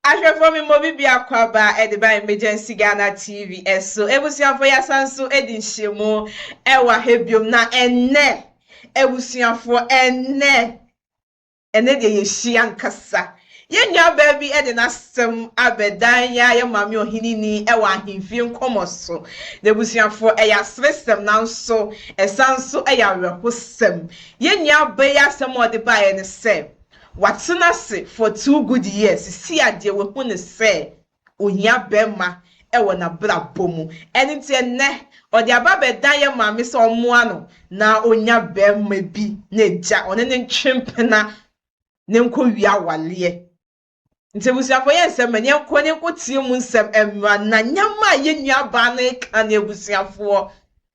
Ahwɛfoɔ me mmɔ bi biako aba de ba Emergency Ghana TV so. Abusuafoɔ yɛasan nso de nhyiamu ɛwɔ ha biom na ɛnnɛ abusuafoɔ ɛnnɛ ɛnnɛ deɛ yɛhyia nkasa. Yɛn nuabaa bi de n'asɛm abɛdan yɛn a yɛ maame ɔheneni wɔ ahemfie nkɔmmɔ so. Na abusuafoɔ ɛyɛ aseresɛm nanso ɛsan nso yɛ awerɛhosɛm. Yɛn nuabaa yi asɛm a ɔde baeɛ ne sɛ watena ase for 2 good years si adeɛ wahu ne sɛ ohia bɛrima wɔ n'abrabɔ mu. Ɛno nti ɛnnɛ ɔde aba abɛdan yɛn maame sɛ ɔmmoa no na onya bɛrima bi na agya ɔne ne ntwe mpena ne nkɔwie awaleɛ. Nti abusuafoɔ yɛn nsɛm ma yɛnkɔ ne nkɔtie mu nsɛm mmra na nyama a yɛn nuabaa no ka ne abusuafoɔ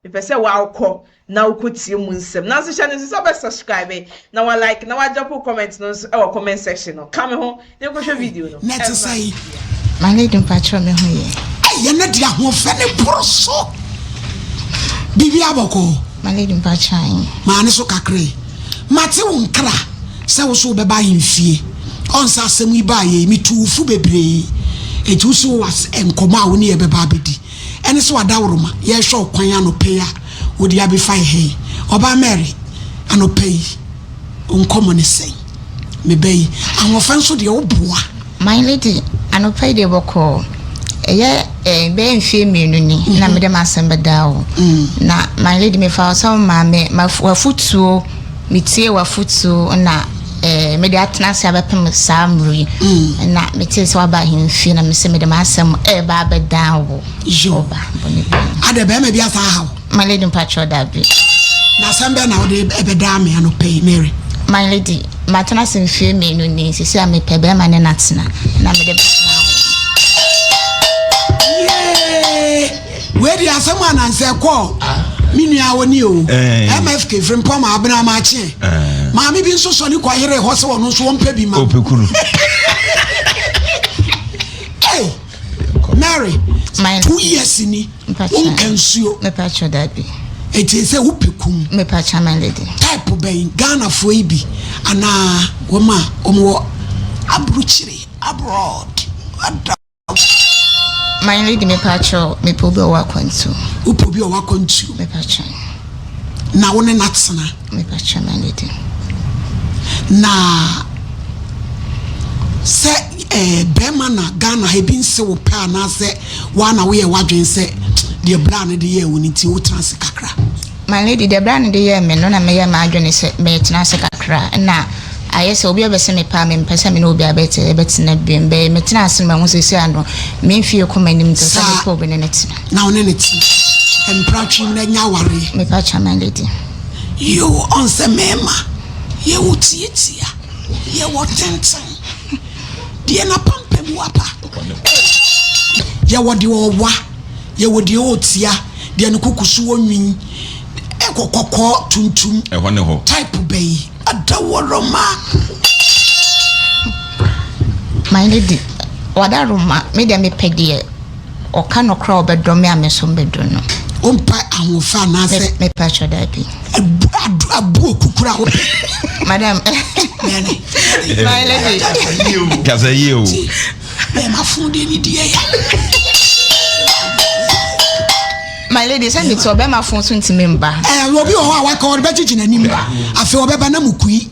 mepɛ sɛ wakɔ na wokɔtie mu nsɛm nanso hyɛ no nso sɛ wobɛ subscribe na wa like na wadrop comment no nso ɛwɔ comment section no ka me ho na nkɔhwɛ video no. Na ɛte sɛ My lady, mpakyerɛ me ho yɛ. Ɛyɛ no de ahoɔfɛ ne boro so biribi abɔkɔ. My lady, mpakyerɛ anyi. Maa ne so kakra yi mate wo nkra sɛ wo so wobɛba ahemfie ɔnsa asɛm yi baa yɛ metu wo fo bebree enti wo so wɔ nkɔmmɔ a wo ne yɛ bɛba abɛdi ɛne sɛ wadaworoma yɛhwɛ wo kwan anɔpɛ yi a wode abɛfa yɛ ha yi. Ɔbaa Mary, anɔpɛ yi nkɔmmɔ ne sɛn? Meba yi ahoɔfɛ nso deɛ woboa. My lady, anɔpa yi deɛ bɔkɔɔ. Ɛyɛ bɛyɛ mfeɛ 2 ni na mede m'asɛm bɛdaa wo. Na my lady, mefa wo sɛ wo maame, w'afotuo, metie w'afotuo na mede atena ase abɛpem saa mmerɛ yi. Na metee sɛ woaba ahemfie na mesɛ mede m'asɛm ɛreba abɛdaa wo. Yo. Ɔba bɔne bi. Adɛ bɛrima bi asa ahaw? My lady, mpakyɛw dabi. Na asɛm bɛɛ na wode ɛbɛdaa me anɔpɛ yi, Mary? My lady, matena ase mfeɛ 2 ni sisi a mepɛ bɛrima ne natena na mede bɛtena wo. Yee! Wei de asɛm anansɛ kɔɔ me nua wɔ ni o. MFK firi mpɔ ma abena ma akyeɛ maame bi nso sɔne kɔ yere hɔ sɛ ɔno nso wɔmpɛ bi ma. Ɔpɛ Hey, Mary, 2 years ni wonka nsuo. Mepakyɛw dabi. Eti sɛ wopɛ kum. Mepakyɛw, my lady. Type bɛn? Ghanafoɔ yi bi anaa wɔn a wɔwɔ aburukyire, abroad ada? My lady, mepakyɛw, mepɛ obi a ɔwɔ akwantuo. Wopɛ obi a ɔwɔ akwantuo? Mepakyɛw. Na wo ne n'atena? Mepakyɛw, my lady. Na sɛ bɛrima na Ghana ha ebi nse wo pɛ anaasɛ waa na woyɛ w'adwene sɛ deɛ bra no de yɛɛ wo no nti wotena ase kakra? My lady, deɛ bra no de yɛɛ me no na meyɛ m'adwene sɛ mɛtena ase kakra na ayɛ sɛ obi a ɔbɛsɛ me paa mempɛ sɛ me ne obi abɛte ɛbɛtena biom bɛyɛ metena ase no mahu sɛ si ano memfie kɔ m'anim nti sɛ mepɛ obi ne ne tena. Na wo ne ne tena mpratwem na nya awareɛ? Mepakyɛw, my lady. Yo, ɔnsɛ mmarima yɛwɔ tietia, yɛwɔ tenten deɛ napampam wapa, yɛwɔ deɛ ɔwa, yɛwɔ deɛ ɔtia, deɛ ne koko so wɔ nwin ɛkɔ kɔkɔɔ tuntum. Ɛhɔ ne hɔ. Type bɛyi adaworoma? My lady, wadaroma, me deɛ mepɛ deɛ ɔka nɔkorɛ a ɔbɛdɔ me a me nso mbɛdɔ no. Wompa ahoɔfɛ anaasɛ? Mepakyɛw dabi. Abu okukuru a wopɛ? Madam. Mɛne. My lady. Kasa yie o. Bɛɛma fun deɛ ne deɛ ya. My lady, sɛ mete ɔbɛma fon so ntumi mba. Obi wɔ hɔ a waka ɔde bɛgyegye n'anim afei ɔbɛba na mu kui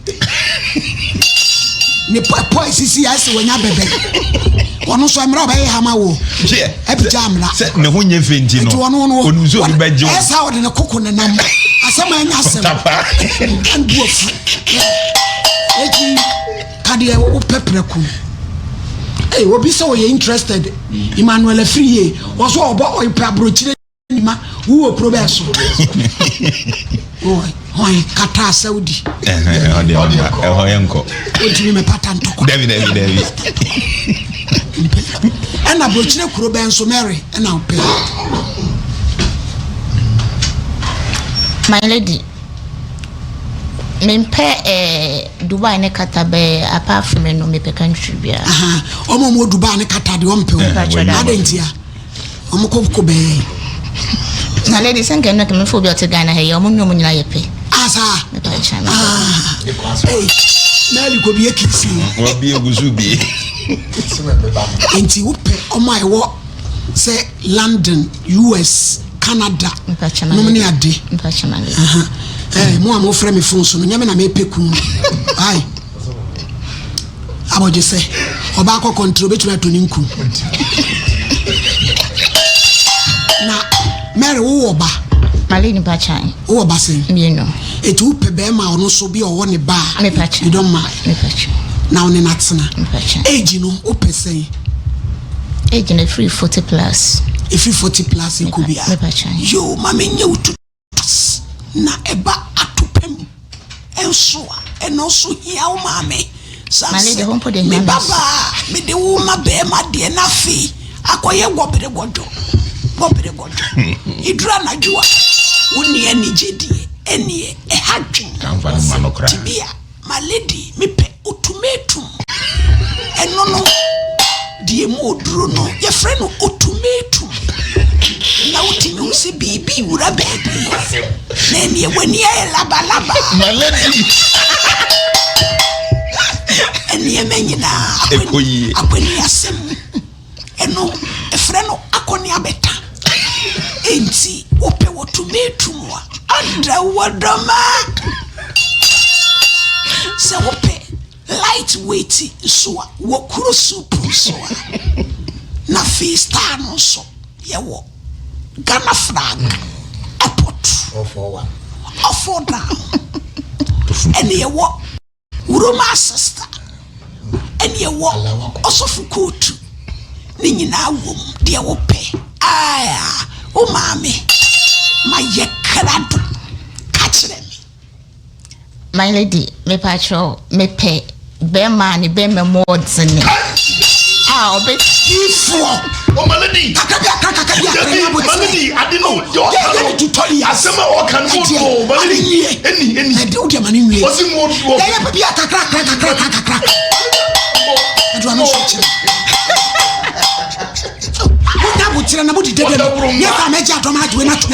ne pɔ esisi ayɛ sɛ wɔnya bɛbɛ ɔno nso mmerɛ ɔbɛyɛ hama wɔ ɛpagya mmra. Sɛ ne ho nyɛ fɛ nti no. Nti ɔno no onim sɛ obi bɛgye wo. Ɛsɛ ɔde ne koko nenam asɛm a ɛnyɛ asɛm ɛnbu afu eti kadeɛ wopɛ prɛko. Ee, obi sɛ ɔyɛ interested, Emmanuel Afriye, ɔso ɔbɔ ɔpɛ aburokyire nima wowɔ kuro bɛɛ so hɔn kata Saudi. Ɛhɔ yɛ nkɔ. Otumi mɛ pata ntɔkwa. Dabi, dabi, dabi. Ɛna aburokyire kuro bɛn so, Mary, ɛna ɔpɛ? My lady, mempɛ Dubai ne Qatar bɛɛ. Apart from no mepɛ country biara. Ɔmo a ɔmo wɔ Dubai ne Qatar deɛ ɔmpɛ o. Adɛn ntia? Ɔmo kɔ bɛyɛ? Na lady, sɛ nka ɛno nka mefo obi a ɔte Ghana ha yi, ɔmo ne ɔmo nyinaa yɛ pɛ. Asa. Mepakyɛw. Ee, Mary kò bie kisi. Wabie gu so bie. Nti wopɛ ɔmo a ɛwɔ sɛ London, US, Canada nom ne ade. Eh, mo a mofrɛ me phone so no, nyɛ me na mepɛ kun no. Ai. Abɔgye sɛ ɔbaa kɔkɔ ntiri obetumi atɔ ne nku. Na Mary wowɔ ba? Marlene Bachan. Wowɔ ba sɛn? Mmienu. Eti wopɛ bɛrima a ɔno nso bi a ɔwɔ ne ba a? Mepakyɛ. You don't mind. Mepakyɛ. Na ɔne no atena. Mepakyɛ. Age no wopɛ sɛn? Age no efiri 40 plus. Efiri 40 plus ekɔ bi a. Mepakyɛ. Yoo, ma menyɛ wo tu. Na ɛba atopɛ mu nso a, ɛno nso hia wo maame. San sɛ, me babaa, mede wo ma bɛrima deɛ na afei akɔyɛ gɔbere gɔdwo, gɔbere gɔdwo. Eduru anadwo a, wo nni anigye deɛ, ɛnneɛ ɛha dwen. Tibia. My lady me pɛ otumetum ɛno no deɛ mu oduro no yɛfrɛ no otumetum na wotumi hu sɛ biribi wura baabi na ɛneɛ w'ani ayɛ labalaba. My lady. Nneɛma nyinaa akwani asɛm ɛno ɛfrɛ no akɔne abɛta enti wopɛ wɔtomato mu a ada wɔdɔma sɛ wopɛ light weight nso a wɔkuro soup nso a na afei star no nso yɛwɔ Ghana flag airport ɔfo down ɛne yɛwɔ Wuroma sista ɛne ɛwɔ ɔsɔfo kootu ne nyinaa wom deɛ wopɛ aa wo maame ma yɛ krado ka kyerɛ me. My lady mepakyɛw mepɛ Bɛrima a ne bɛrima mu ɔdene a ɔbɛ. Diifoɔ. O my lady. Kakra bi akra kakra bi akra ní abotire. My lady ade no deɛ ɔka no. Yɛ yɛ tutorials. Asɛm a ɔka no mo do my lady. Ɛni ɛni. Ɛdi o deɛ ma ne nwie. Ɔsi mo do. Yɛ yɛ bibi a kakra kakra kakra kakra. Ɛdi wa no so kyerɛ. Mo nya abotire na mo di dede no. Nyɛ sɛ mɛgye adɔm agye na to.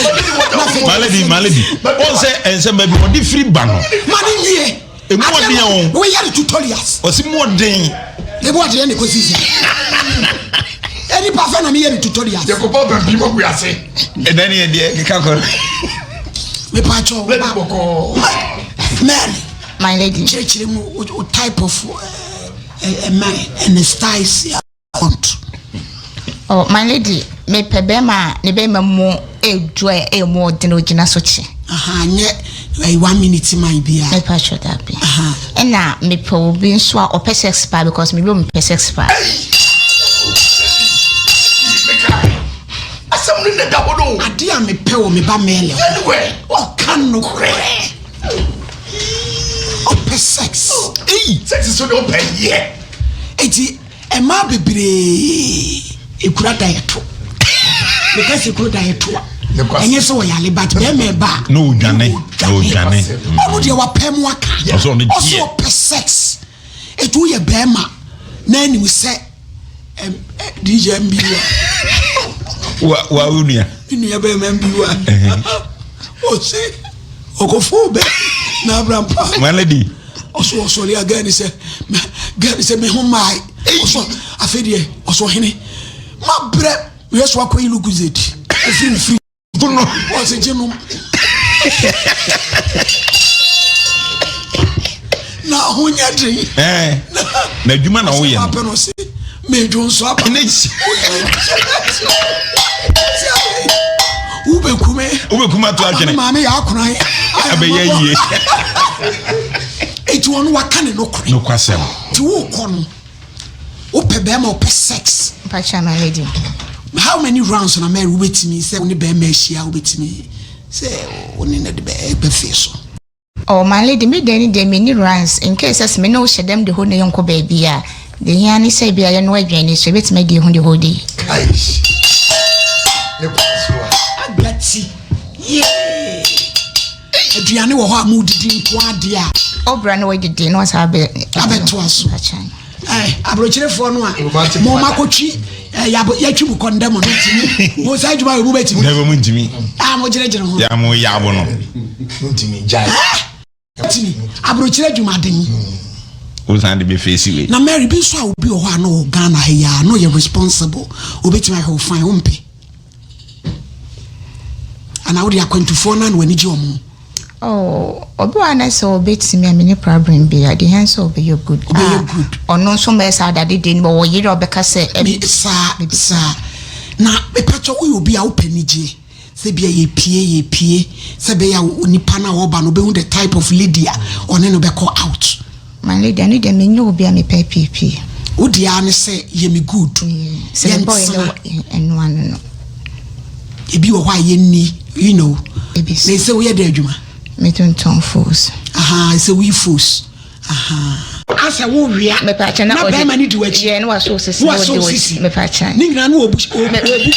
My lady my lady. Wɔn sɛ nsɛm baabi ɔde firi ba no. Ma ne nwie. Emu ɔden o. Woyɛ no tutorials. Ɔsi mu ɔden. Emu ɔden na ekosi sɛ. Nipa fɛ na mi yɛ no tutorials. Yɛkɔbɔ bɛn bi ma gu ase. Ɛdɛ ni ɛdeɛ keka kɔ. Mepa kyɛw. Lady bɔkɔɔ. Mary. My lady. Kyerɛkyerɛ mu o type of uh, man and the styles. want. Oh my lady mepɛ bɛrima a ne bɛrima mu edu a emu ɔden ogyina so kye. Aha nyɛ like one minute man bia. Mepɛ atwa dabi. Ɛna mepɛ obi nso a ɔpɛ sex paa because me wura mepɛ sex paa. Asɛm no na da hɔ no. Ade a mepɛ wɔ me ba mɛlɛ. Ɔka nokorɛ. Ɔpɛ sex. Eyi sex so de ɔpɛ yɛ. Eti Mmaa bebree ekura daeɛto. Meka sɛ kuro daeɛto a, ɛnyɛ sɛ ɔyale but bɛrima ɛba a. Na odwane, na odwane. Ɔno deɛ wapɛ mu aka. Ɔsɛ ɔno deɛ. Ɔsɛ ɔpɛ sex. Etu woyɛ bɛrima na anim sɛ ɛm ɛ DJ MB wa. Wa wa wo nua. Me nua bɛrima MB wa. Ɔsɛ ɔkɔfo bɛ na abrampa. My lady. Ɔso ɔsɔre a gɛɛ ne sɛ gɛɛ ne sɛ me ho mmae. Ɔso afei deɛ ɔso ɔhene ma brɛ meyɛ so akɔyi Lucozade ɛfiri me firi no ɔse gye nom na ho nyɛ den na adwuma na woyɛ no apɛ no ɔse medwo nso aba wobɛkume wobɛkume ato adwene maame yɛ akona abɛyɛ yie eti ɔno waka ne nokorɛ nokwasɛm ti wokɔ no wopɛ bɛrima wopɛ sex mpakyɛ my lady how many rounds na mary wobɛtumi sɛ wo ne bɛrima ahyia wobɛtumi sɛ wo ne no de bɛfee so Oh my lady me deɛ ne deɛ menni runs in case sɛ me ne wo hyɛ dɛm the whole day yɛnkɔ baabi a deɛ hia ne sɛ ebia yɛnoa aduane so yɛbɛtumi adi ho the whole day. Kaish ne kwan so a. Agati yee aduane wɔ hɔ a mo didi nko adeɛ a. Ɔbra na wadidi na wasan abɛ. Abɛtoa so. Eh, aburokyerefoɔ no a mo ma kɔtwi eh, yɛatwi mu kɔndɛm no ntumi mo saa adwuma yɛ mu bɛtumi dɛbɛ mu ntumi a mo gyinagyina ho yɛ mo yɛ abo no ntumi gyae tumi aburokyerɛ adwumaden. Wosan de bɛ face wei. Na Mary bi nso a obi wɔ hɔ a na ɔwɔ Ghana ha yi a na ɔyɛ responsible, obetumi ahwɛ wo fine, wompɛ? Anaa wode akwantufoɔ no a na w'ani gye wɔn ho? Oh, obi wɔ hɔ a na sɛ ɔbɛtumi a menni problem biara, deɛ hia ne sɛ ɔbɛyɛ good. Ɔbɛyɛ Ah, good. ɔno nso mmɛyɛ saa dade deɛ no, ɔwɔ yere a ɔbɛka sɛ ɛ- Me saa saa. Na mepakyɛ woyɛ obi a wopɛ anigyeɛ sɛ bia yɛpie yɛpie sɛ ɛbɛyɛ a onipa no a ɔba no ɔbɛhu the type of lady a ɔne no bɛkɔ out. My lady, ɛno deɛ menyɛ obi a mepɛ apiepie. Wo deɛ ara ne sɛ yɛ me good, Sɛ mebɔ yɛ yɛntena. ne ɛno ano no. Ebi wɔ hɔ a yɛnni, you know. Ebi so. Na ɛsɛ woyɛ dɛ adwuma? Metontɔn fos. Ahaa, ɛsɛ woyi fos. Ahaa. Asɛ wo wea na bɛrima no di w'akyi. Yeah, na wasɔ osisi. Na wasɔ osisi. Mepakyɛ. Ne nyinaa no obu obu obu.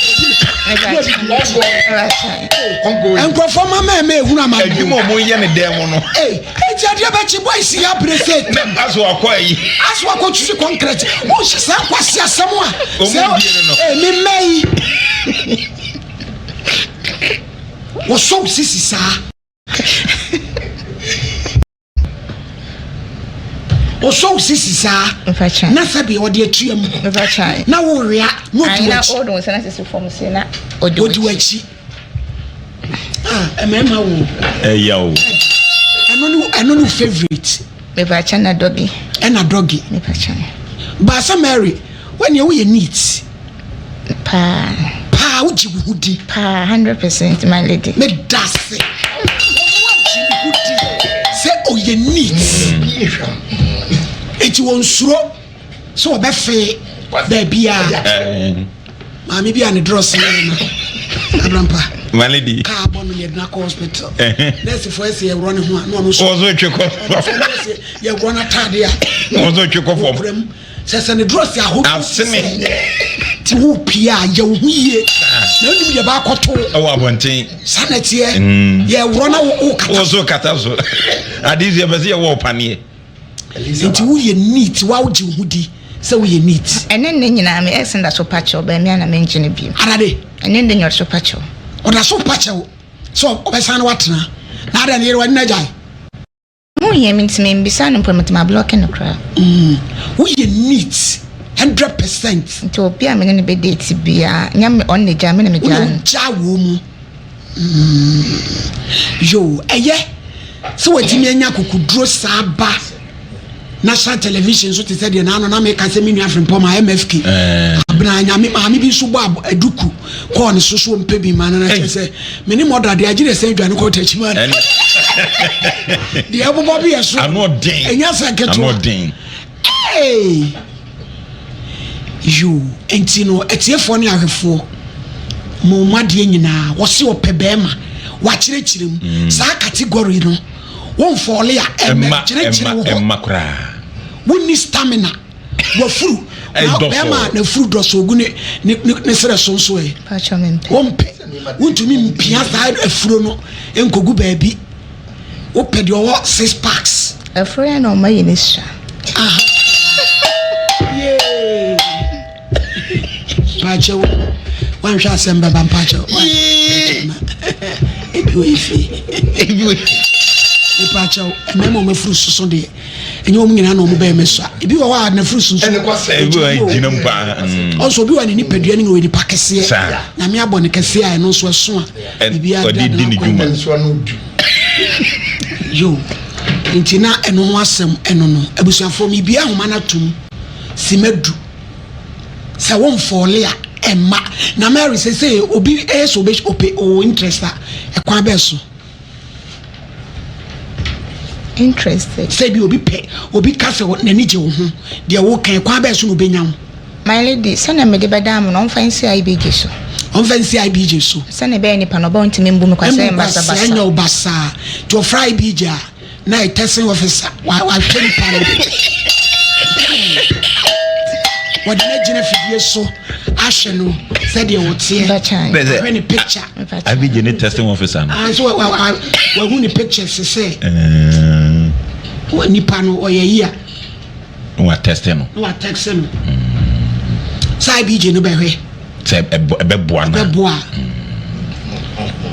Nkurɔfoɔ ma mɛɛmɛ ehunu ama. Adwuma ɔmo yɛ ne dɛm mu no. Ee, eti adeɛ bɛkye boys yi abere sɛ. Na aso akɔ ayi. Aso akɔ tutu concrete. Mo nhyɛ saa nkwasi asɛm a. Ɔmo die no no. Ee, me mɛ yi. Wɔsɔ osisi saa. Ɔsɔ wo sisi saa na sɛbi ɔde atua mu na wowea na ɔdi w'akyi na ɔdi w'akyi ah mmarima wo ɛyɛ o ɛno ne ɛno ne favourite mepakyɛ na dɔgi ɛna dɔgi mepakyɛ baasa Mary wɔn woyɛ neat Paa. Paa wogye wo ho di. Paa 100% my lady. Me da se. Ɔno agye ne ho di sɛ ɔyɛ neat. Eti wɔn suro sɛ ɔbɛfee baabiara. Maame bi a ne drɔs yɛ no abrampa. My lady. Kaa bɔ no yɛ dena kɔ hospital. Nurse fo ɛsɛ yɛ wurɔ ne ho a na ɔno nso. Wɔn nso twe kɔ. Yɛ wurɔ n'ataade a. Wɔn nso twe kɔ fam. Sɛ sɛ ne drɔs ahodoɔ Asene. Ti wo pie a yɛ wo ho yie na wonim deɛ baakɔto ɛwɔ abɔnten. Saa na ɛteɛ mm. yɛ worɔ na wo kata wo so kata so ade so yɛpɛ sɛ yɛwɔ ɔpaneɛ. Nti woyɛ neat wa wogye wo ho di sɛ woyɛ neat. Ɛne nne nyinaa me ex da so pa kyɛw bɛn me a na mengye no bio. Adade. Ɛne nne nyɛ ɔda so pa kyɛw. Ɔda so pa kyɛw sɛ ɔbɛsan ne watena na adɛn ne yere w'ani na gyae. Ho hia me nti membisa no mpo mete ma blocke no koraa. Mm woyɛ neat 100%. Nti obi a me ne no bɛ date biaa nyɛ me ɔno na egyaa me na me gyaa no. Wo na ogyaa wɔ mu mm yoo ɛyɛ sɛ watumi anya akokoduro saa ba national television so te sɛ deɛ naano na meka sɛ me nua Frimpong ma MFK eh. abena nyame maame bi nso bɔ aduku kɔɔ ne so so ɔmpɛ bi ma no na kyerɛ sɛ me ne mɔda deɛ agye deɛ sɛ adwane kɔ takyi ma deɛ ɛbobɔ bi yɛ so ɛnya sɛ nketewa yo nti no atiefoɔ ne ahwɛfoɔ mo mo adeɛ nyinaa wɔse ɔpɛ bɛrima wakyerɛkyerɛ mu mm. saa category no womfɔɔle a ɛmma kyerɛkyerɛ wɔ hɔ wonni stamina wafuru na bɛrima a n'afuru dɔ so ogu ne ne ne serɛ so nso ɛ wompɛ wontumi mpia saa afuro no nkogu baabi wopɛ deɛ ɔwɔ six packs. Afuro yɛ na ɔma yɛ ne sua. Mpakyɛw wanhwɛ asɛm bɛba mpakyɛw ebi wɔ efie ebi wɔ mpakyɛw mmarima wɔn afuru soso deɛ ɛnyɛ wɔn nyinaa na wɔn bɛyɛ mɛsua ebi wɔ hɔ a n'afuru soso ebi wɔ gyina mu paa ɔnso obi wɔ ne nipadua ne wɔ nipa kɛseɛ nyame abɔ ne kɛseɛ a ɛno nso ɛso a biribi ɔde di ne dwuma yo nti na ɛno ho asɛm ɛno no abusuafoɔ mi bia ahoma no atum sima du Sɛ wo nfɔɔle a ɛmma. Na Mary sesei obi ɛyɛ sɛ obe ope ɔwɔ interest a ɛkwan bɛn so? Interested. Sɛ bi obi pɛ obi ka sɛ n'ani gye wo ho deɛ wo ka ɛkwan bɛn so na obenya wo? My lady, sɛnea mede bɛdaa mo no ɔmfa nsi IBJ so. Ɔmfa nsi IBJ so. Sɛnea ɛbɛyɛ nipa no ɔba ɔntumi mbu me kwasea Mbu basabasa. kwasea nyɛ wo basaa. Nti ɔfrɛ IBJ a. Na testing officer wahwɛ nipa no wɔde no agyina fidie so ahwɛ no sɛdeɛ wɔteɛ ahwɛ ne picture abigye ne testing officer no ah, so wahu ne pictures sɛ eh. nipa no ɔyɛ yi a na watɛste no na watɛste no sɛ abigye no bɛhwɛ sɛ ɛbɛboa no ɛbɛboa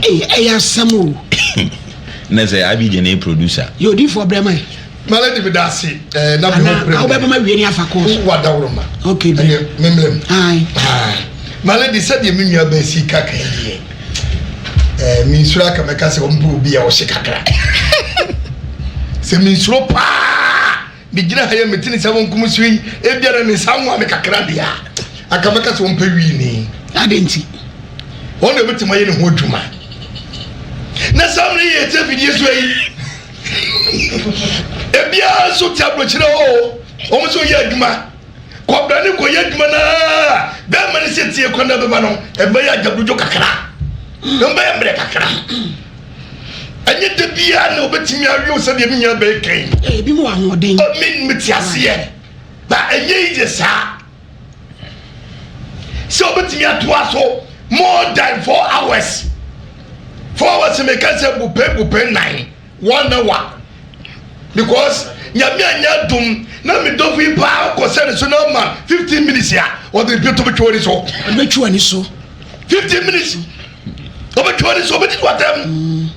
ɛyɛ asɛm o Na sɛ IBJ na yɛ producer. Yɛ odiifoɔ brɛ ma yɛ. Malady mi da ase ɛɛ na mi ho pere mi. Wobɛbɛ ma wie ni afa kɔɔ so. Wa dawuro ma. Okay bi. Ɛnɛ memlɛ mu. Ayi. Malady sɛdeɛ mi nua bɛn si kaka yi deɛ ɛɛ mi nsuro aka mɛka sɛ wɔn bɛ obi a ɔhyɛ kakra. Sɛ mi nsuro paa mi gyina ha yɛ mi ti ne nsa wɔn kum so yi ebi ara ne nsa nwa mi kakra deɛ aka mɛka sɛ wɔn pɛ wii ni. Adi nti. Wɔn na ebitumi ayɛ ne ho adwuma. Na saa mmerɛ yi yɛ ti afidie so yi. Ebiara nso te aburokyerɛ hɔ o, wɔn nso yɛ adwuma. Kɔbra ne kɔyɛ adwuma naa bɛrima no sɛ tie kwan na bɛba no ɛbɛyɛ agyabrogyo kakra na mbɛyɛ mmerɛ kakra. Ɛnyɛ da biara na obetumi awe wo sɛdeɛ me nua bɛyɛ kan. Ebi mu wɔ ahoɔden. Me mete aseɛ ba ɛnyɛ yi de saa. Sɛ obetumi atoa so more than 4 hours, 4 hours meka sɛ bupɛ bupɛ nan 1 hour because Nyame anya dum na me dɔfo yi paa ɔkɔ sɛ ne so na ɔma 15 minutes a ɔde ne to bɛtwa w'ani so. Ɔbɛtwa w'ani so. 15 minutes ɔbɛtwa w'ani so, ɔbɛdidi w'atɛm.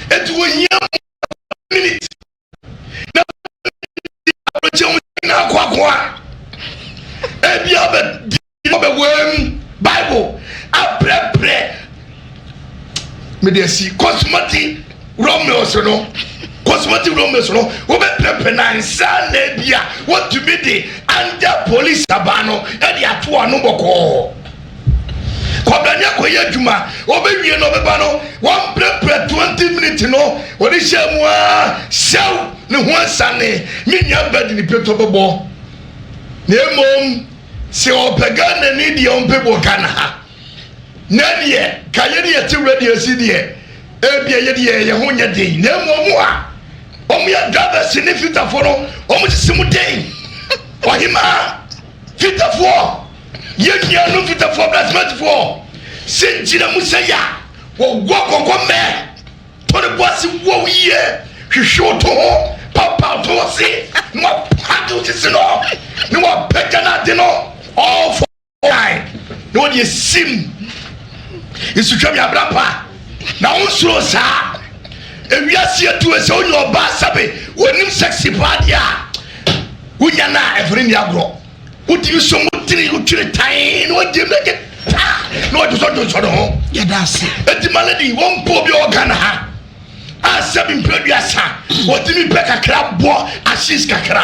Eti wɔhia minute na abrɔkyɛ ho na akoakoa ebi abɛdi ɔbɛwɛm Bible aprɛprɛ mede asi cosmetic romans no, cosmetic romans no wobɛprɛprɛ nansa na ebi a wotumi de under police aba no ɛde ato ano bɔkɔɔ. Kɔbrani akɔyɛ adwuma, ɔbɛwie no ɔbɛba no wɔmprɛprɛ 20 minutes no wɔde hyɛ mu a hyɛw ne ho asane. Me nua bɛde ne petɔ bɛbɔ na mmom sɛ ɔpɛ Ghana ni deɛ ɔmpɛ bɔ Ghana ha na deɛ ka yɛ ne yɛte radio si deɛ ebia yɛ deɛ yɛ ho nyɛ den na mmom a wɔn yɛ drivers ne fitafoɔ no wɔn sisi mu den. Ɔhemaa fitafoɔ, yɛn nuanom fitafoɔ, blacksmithfoɔ sɛ gyina mu sɛ yɛ a wɔwɔ kɔkɔ mɛ tɔne bɔ ase wɔ yie hwehwɛ wo to ho papa to ase na wapade wo sisi no na wapagya no ade no all for nine na wɔde esim nsutwa mi abira pa na wo nsoro saa ewiase etu sɛ wonya ɔbaa sɛbe wɔnim sexy paa deɛ a wonya no a ɛfiri ni agorɔ wotumi so mo tiri wotwiri tan na wagye mu agye taa na wɔdwosɔdwosɔ ne ho. Yɛda ase. Eti ma lady wɔn mpo obi a ɔwɔ Ghana ha a sɛbi mpɛ 30 wɔtumi pɛ kakra bɔ ahyis kakra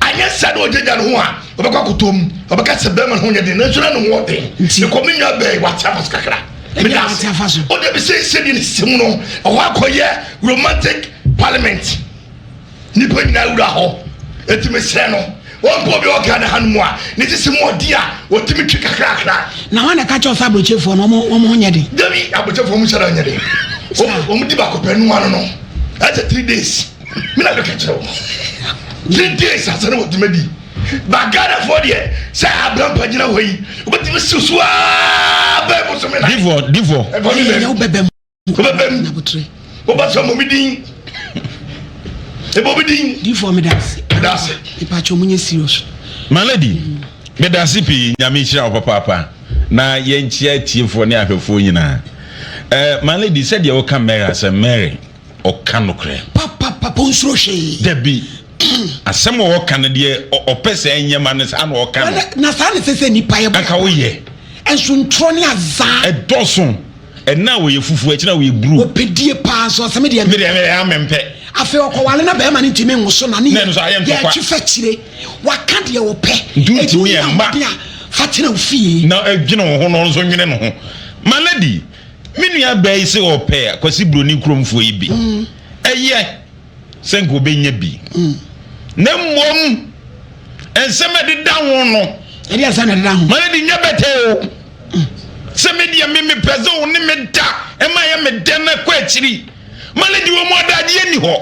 anyɛ sɛ na ɔgyagya ne ho a ɔbɛkɔ akoto mu ɔbɛka sɛ bɛrima ne ho nyɛ den nanso na ne ho ɔden. Nti- mekɔ me nua bɛɛ wate afa so kakra. Ebi a wate afa so. Ɔde bi sɛ sɛdeɛ ne sisi mu no ɔhɔ akɔyɛ romantic parliament nipa nyinaa wura hɔ. Eti mesrɛ no wɔn mpo obi a ɔwɔ Ghana ha no mu a ne sisi mu ɔden a wɔtumi twi kakrakra. Na wɔn na ɛka kyerɛ sɛ aburokyefoɔ no wɔn ho nyɛ den? Dabi, abotɛfoɔ mu hyɛda nyɛ den. Wɔn di baako pɛ noa no ɛsɛ 3 days mi na bɛka kyerɛ wɔn 3 days asɛ ne wɔtumi di ba. Ghanafoɔ deɛ sɛ abrampa gyina hɔ yi wobɛtumi si so aa bɛɛ bosome na Difo difo. Ɛfɔ mi ɛyɛ bɛm wo bɛbɛ mu. Wobɛbɛm. Nabotire. Woba sɛ mɔ mi din ɛbɔ mi din. Difoɔ, meda ase. Meda ase. Mepakyɛ mo nyɛ serious. My lady, meda ase pii. Nyame nhyira wo papaapa na yɛnkyia atiefoɔ ne ahwɛfoɔ nyinaa. My lady, sɛdeɛ woka Mary asɛm, Mary ɔka nokorɛ. Papapapa, onsuro hwee. Dabi, asɛm a ɔka no deɛ ɔpɛ sɛ ɛnyɛ ma no saa na ɔka no. Na saa ne sɛ nipa yɛ bɔ. Anka woyɛ. Ɛnso ntorɔ ne azaa. Ɛdɔso ɛna a wɔyɛ fufuo ɛkyina a wɔyɛ blue. Ɔpɛdie paa nso ɔsɛ me deɛ. Medeɛ amempɛ. Afei ɔkɔwale na bɛrima no ntumi nwoso na ne Na ɛno nso ayɛ ntɔkwa. yɛtwe fa kyire waka deɛ wɔpɛ. Nti wontumi Ɛti wonya ɛmma. ahoɔden a fa tena wo fie. Na ɛdwene wo ho na ɔno nso nwene ne ho. My lady, me nua baa yi sɛ ɔpɛ Kwasi Buroni kuromfoɔ yi bi. Ɛyɛ sɛ nka ɔbɛnya bi na mmom nsɛm a ɛdeda ho no. Ɛde asɛm na ɛdeda ho. My lady, nyɛ bɛtɛ o sɛ me deɛ me mepɛ sɛ wo ne me da ɛma yɛ me dɛ na kɔ akyiri. My lady, wɔ mu adagyeɛ ni hɔ,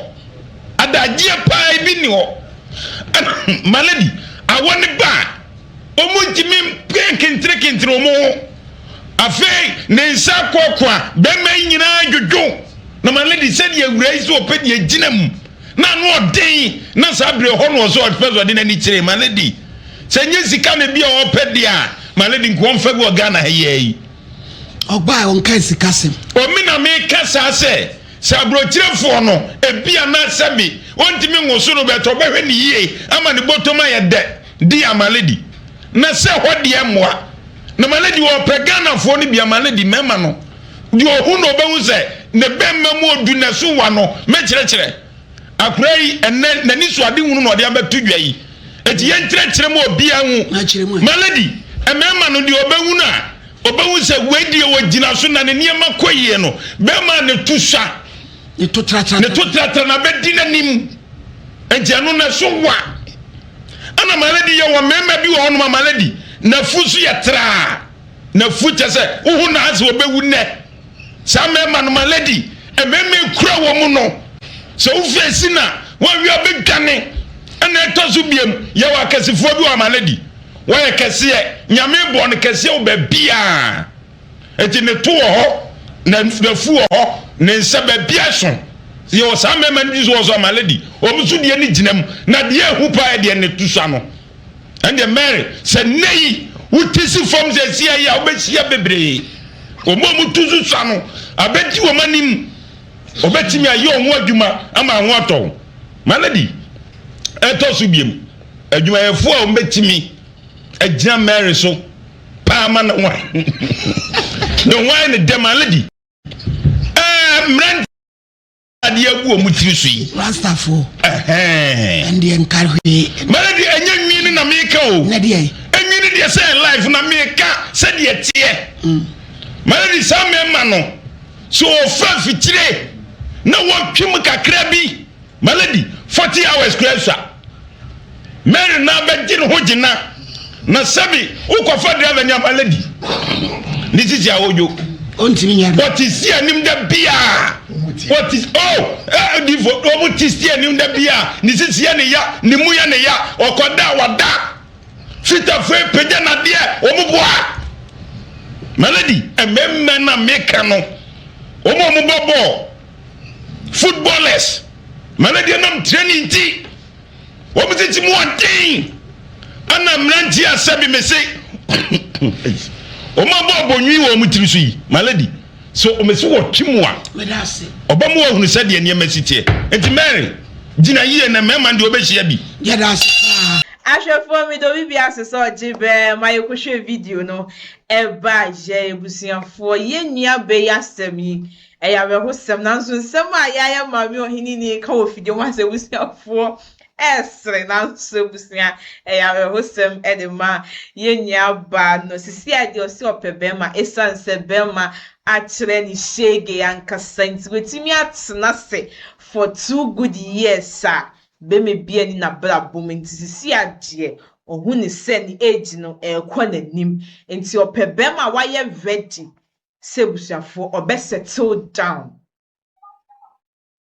adagyeɛ paa bi ni hɔ. My lady, awɔ ne ba a wɔn ntumi mpɛ nkenterekentere wɔn ho. Afei ne nsa akoakoa bɛrima yi nyinaa dwodwo. Na my lady, sɛdeɛ awura yi sɛ ɔpɛ deɛ gyina mu na ano ɔden na saa berɛ hɔ no ɔsɛ ɔpɛ sɛ ɔde n'ani kyerɛ. My lady, sɛ nyɛ sika na bi a ɔpɛ deɛ a, my lady, nka ɔmfa bi wɔ Ghana ha yi. Ɔbaa ɔnka sika sɛm. Omi na meka saa sɛ. Sɛ aburokyirefoɔ no, ebia na sɛbi ɔntumi nwoso no but ɔbɛhwɛ no yie ama ne bɔtɔm ayɛ dɛ di a Malady. Na sɛ hɔ deɛ mmoa. Na Malady ɔpɛ Ghanafoɔ no bi a Malady mmarima no deɛ ɔhu no ɔbɛhu sɛ ne bɛmma mu ɔdu na ɛso wa no mɛkyerɛkyerɛ akora yi ɛnɛ n'ani so ade hunu na ɔde abɛto dwa yi. Eti yɛnkyerɛkyerɛ mu obiara hu. Malady mmarima no deɛ ɔbɛhu no a Ɔbɛhu sɛ wei deɛ ɔgyina so na ne nneɛma kɔ yie no, bɛrima a ne to sua, ne to tratra, ne to tratra na bɛdi n'anim. Nti ɛno na ɛso wa. Ɛna maladi yɛ wɔ mmarima bi wɔ hɔnom a maladi n'afu nso yɛ traa. N'afu kyɛ sɛ wohu na asɛ ɔbɛwu nnɛ. Saa mmarima no maladi mmarima ekura wɔn mu no sɛ wofeesi na wɔawie abɛdwane. Ɛna ɛtɔ so biem yɛwɔ akɛsefoɔ bi wɔ maladi. Wɔyɛ kɛseɛ. Nyame bɔɔ no kɛseɛ wɔ baabiaa. Enti ne to wɔ hɔ, n'afu wɔ hɔ, ne nsa baabiaa so. Yɛwɔ saa mmarima no bi nso wɔ so ama lady. Wɔn nso deɛ ne gyina mu. Na deɛ ɛhu paa yɛ deɛ ne to sua no. Ɛndeɛ Mary, sɛ nnɛ yi wote si fam sɛ ɛsi ayi a wobɛhyia bebree. Wɔn a wɔto so sua no abɛdi wɔn anim. Wɔbɛtumi ayɛ wɔn ho adwuma ama ho atɔ wo. My lady, ɛtɔ so biem. Adwumayɛfoɔ a wɔbɛtumi agyina Mary so paa ma ne ho ne ho ayɛ ne dɛm aledi ɛɛ mmerante adeɛ agu wɔn tiri so yi. Rastafoɔ. Ɛndeɛ nka hwee. Mɛlɛ deɛ ɛnyɛ nwi no na meka o. Na deɛ. Enwi no deɛ sɛ life na meka sɛdeɛ teɛ. Mɛlɛ de saa mmarima no sɛ wɔfa afikyire na wɔtwe mu kakra bi. Malady, 40 hours koraa sua. Mary na bɛgye ne ho gyina. Na sɛbi wokɔfa driver ni a Malady ne sisi a wodwo. Ontumi nyɛ no. Wɔte si anim da biara. Wɔte oh eh difo wɔn te si anim da biara. Ne sisi yɛ ne ya, ne mu yɛ ne ya. Ɔkɔda wada. Fitafo pagya nadeɛ wɔn boa. Malady, mmarima na meka no. Wɔn a wɔbɔ bɔɔl. Footballers ma no deɛ nam training nti wɔn tete mu ɔden ɛna mmeranteɛ a sɛbi me se wɔn abɔ abɔnwi wɔ wɔn tiri so yi my lady so wɔn si wɔtwe mu a ɔba mu wɔhunu sɛdeɛ nneɛma si teɛ nti Mary gyina yie na mmarima deɛ wɔbɛhyia bi. Yɛda ase paa. Ahwɛfoɔ meda obi biara ase sɛ ɔgye bɛɛ ma yɛkɔhwɛ video no ɛba yɛ abusuafoɔ yɛn nua bɛ yi asɛm yi Ɛyɛ awerɛhosɛm, nanso nsɛm a yɛayɛ Maame Ɔheneni reka wɔ fidie mu asɛ abusuafoɔ ɛresere, nanso abusua, ɛyɛ awerɛhosɛm de ma yɛn nuabaa no. Sisi a deɛ ɔse ɔpɛ bɛrima, ɛsiane sɛ bɛrima akyerɛ ne shege ankasa nti, watumi atena ase for two good years a bɛrima bi ani n'abrabɔ mu nti, sisi a deɛ ɔhu ne sɛ ne age no ɛrekɔ n'anim nti ɔpɛ bɛrima a wayɛ ready sɛ abusuafoɔ ɔbɛ settle down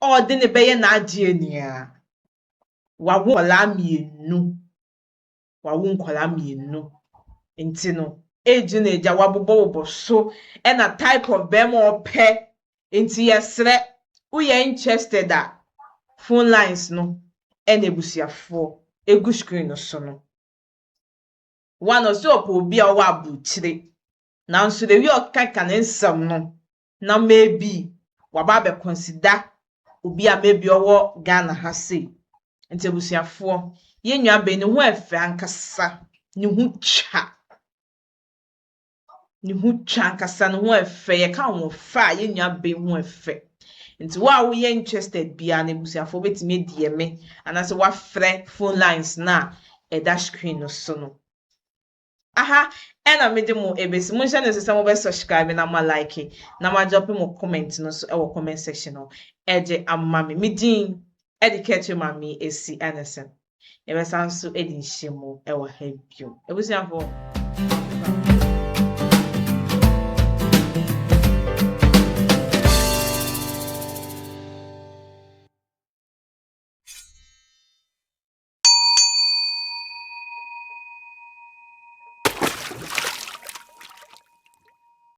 ɔde ne bɛyɛ n'adeɛ nyinaa wawo nkwadaa mmienu wawo nkwadaa mmienu nti no age na agya wabobɔbobɔ so ɛna type of bɛrima ɔpɛ nti yɛsrɛ woyɛ interested a phone lines no ɛna abusuafoɔ egu screen no so no one ɔsɛ ɔpɛ obi a ɔwɔ aburukyire. Nanso the way ɔkeka ne nsɛm no na maybe waba abɛ consider obi a maybe ɔwɔ Ghana ha sei. Nti abusuafoɔ, yɛn nua bɛn ne ho ɛfɛ ankasa, ne ho twa. Ne ho twa ankasa, ne ho ɛfɛ. Yɛka ahoɔfɛ a yɛn nua bɛn ho ɛfɛ. Nti wo a woyɛ interested biara no abusuafoɔ wobɛtumi adi me anaasɛ woafrɛ phone lines no a ɛda screen no so no. Aha ɛna mede mo ebesi. Monhyɛ no nso sɛ mobɛ subscribe na mo like na mo adrop mo comment no nso ɛwɔ comment section no ɛde ama me. Me din ɛde Kɛkyɛ Maame Esi Anderson. Yɛbɛsan nso adi nhyiamu ɛwɔ ha bio. Abusuafoɔ.